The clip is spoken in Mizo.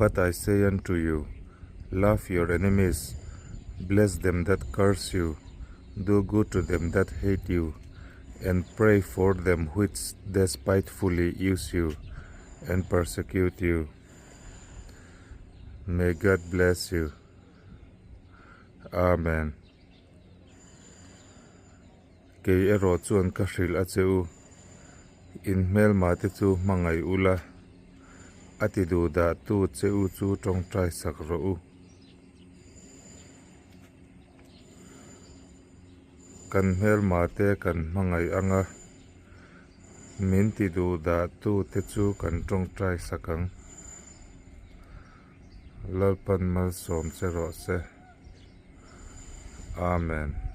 But I say unto you, Love your enemies, bless them that curse you, do good to them that hate you, and pray for them which despitefully use you and persecute you. May God bless you. Amen. Kei erawh chuan ka hrilh a che u, in hmelma te chu hmangaih ula, a ti duh dah tu che u chu tawngtai sak rawh u. Kan hmelma te kan hmangaih ang a, min ti duh dah tu te chu kan tawngtai sak ang. Lalpan malsawm che rawh se. Amen.